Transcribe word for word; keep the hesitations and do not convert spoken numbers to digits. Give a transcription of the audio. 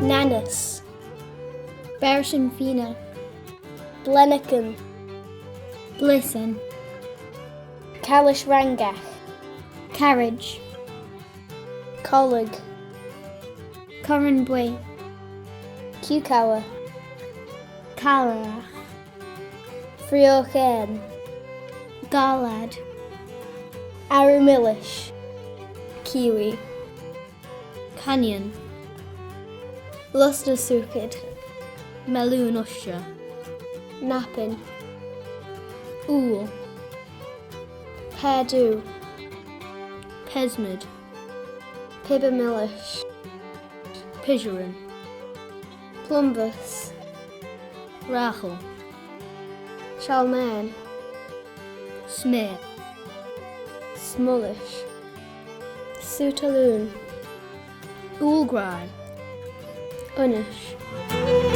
Nannys. Berrishyn feaynney. Blennagyn. Blisyn. Callagh rangagh. Carriage. Collag. Corran-buy. Cucumber. Caillaragh. Freoagh-ayrn. Gollard. Arroo-millish. Kiwi. Conneen. Lustey-sookit. Melloon ushtey. Napin. Ooyl. Pur doo. Pesmid. Pibber-millish. Pisharyn. Plumbus. Raghall. Chalmane. Smyr. Smollish. Sootalloon. Ooyl-graih. Unish.